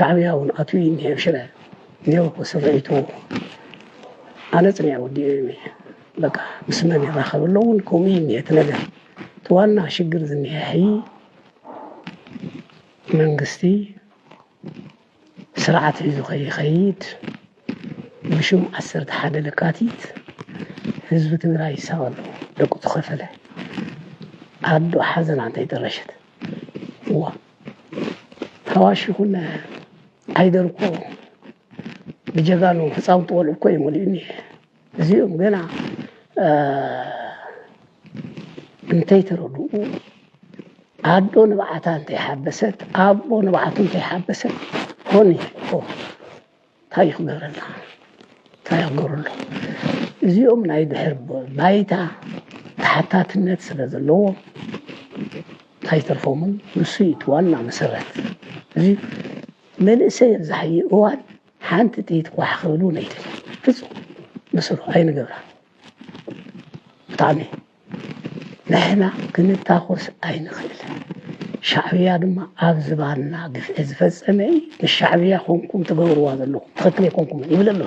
ሻዕብያ እውን ኣትዩ እዩ እኒሄ ኣብ ሽረ። እኒኦ እኮ ስርዒቱ ኣነ ጽኒዐ ወዲኦ እዩ። በቃ ምስ መን ይራኸብ ኣሎ እውን ከምኡ እዩ እኒሄ እቲ ነገር። እቲ ዋና ሽግር ዝኒሄ ሕይ መንግስቲ ስርዓት ሒዙ ከይኸይድ ብሽም ዓሰርተ ሓደ ለካቲት ህዝቢ ትግራይ ይሳቐ ኣሎ። ደቁ ተኸፈለ። ኣዶ ሓዘና እንታይ ጠረሸት? እዋ፣ ሃዋሽ ይኹን ዓይደር እኮ ብጀጋኑ ህፃውንቲ ቆልዑ እኮ ይመልኡ እኒሄ። እዚኦም ገና እንተይተረድኡ ኣዶ ንብዓታ እንተይሓበሰት ኣቦ ንብዓቱ እንተይሓበሰት ኮን እኮ እንታይ ይኽገረልና እንታይ ይኽገረሉ? እዚኦም ናይ ድሕር ባይታ ተሓታትነት ስለ ዘለዎም እንታይ ተርፎምን ንሱ እዩ እቲ ዋና መሰረት። እዚ መንእሰይ ኣብዝሓየ እዋን ሓንቲ ጥይት ኳሕ ክብል እውን ኣይደልን። ፍጹም ንስሩ ኣይንገብራ። ብጣዕሚ ንሕና ክንታኮስ ኣይንኽእል። ሻዕብያ ድማ ኣብ ዝባንና ግፍዒ ዝፈጸመ እዩ። ንሻዕብያ ኮንኩም ትገብርዋ ዘለኹም ትኽክል ኣይኮንኩም ይብል ኣሎ።